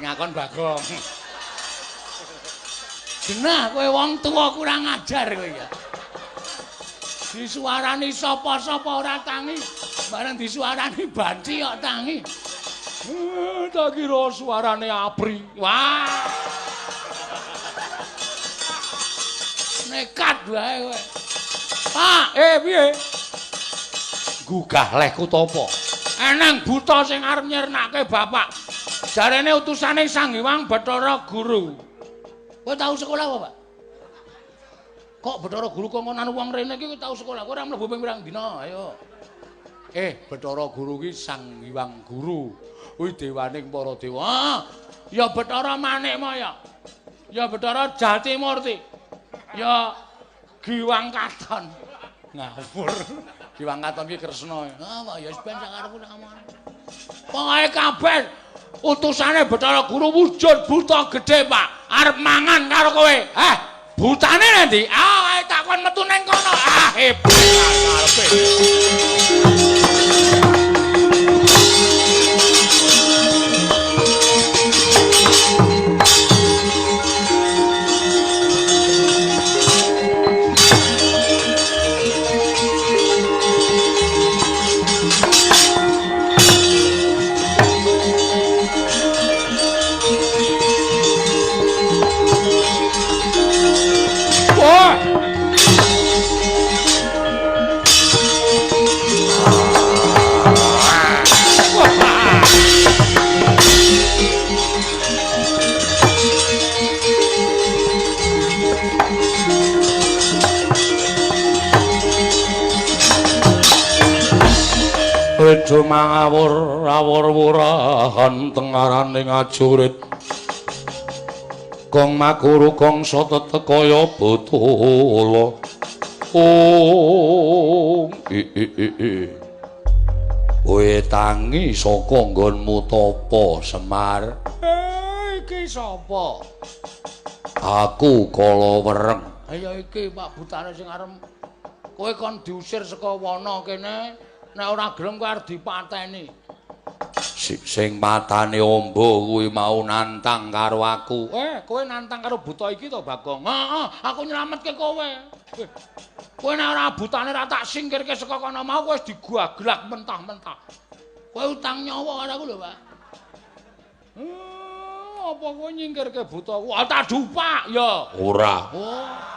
Sing ngakon Bagong. Genah kowe wong tuwa kurang ajar kowe ya. Disuarani sapa-sapa ora tangi, bareng disuarani banci kok tangi. Tak kira suarane Apri. Wah. Nekat wae kowe. Pak, piye? Gugah lehku topo. Eneng buta sing arep nyirnake bapak. Jarene utusane Sang Hyang Bathara Guru. Kowe tau sekolah apa, Pak? Kok Bathara Guru kongkonan wong rene iki tau sekolah? Kowe ora mlebu ping pirang dina? Ayo. Bathara Guru ki Sang Hyang Guru. Kuwi dewaning para dewa. Ah, ya Bathara Manikmaya. Ya Bathara Jatimurti. Ya Giwang Katon. Ngawur. Giwang Katon ki Kresna. Ah, ya wis ben sakarepku sak. Pokoke kabeh utusane Bathara Guru wujud buta gedhe, Pak. Arep mangan karo kowe. Eh, butane nanti? Ah, ae takon metu neng kono. Ah, hebat karepe. Aja mangawur awur wurahan tengaraning ajurit. Gong makuru kangsa tetek kaya botolo. Ong i i i i. Kowe tangi saka nggonmu tapa, Semar? Iki sapa? Aku kala wereng. Ya iki Pak butane sing arep kowe kon diusir saka wana kene. Nek ora gelem kowe arep dipateni. Sing matane amba kuwi mau nantang karo aku. Kowe nantang karo buta iki to, Bagong? Heeh, aku nyelametke kowe. Kowe nek ora butane ora tak singkirke saka kono mau kowe wis diguaglak mentah-mentah. Kowe utang nyawa karo aku lho, Pak. Apa kowe nyingkirke buta ku? Ah, tak dupak ya. Ora. Oh.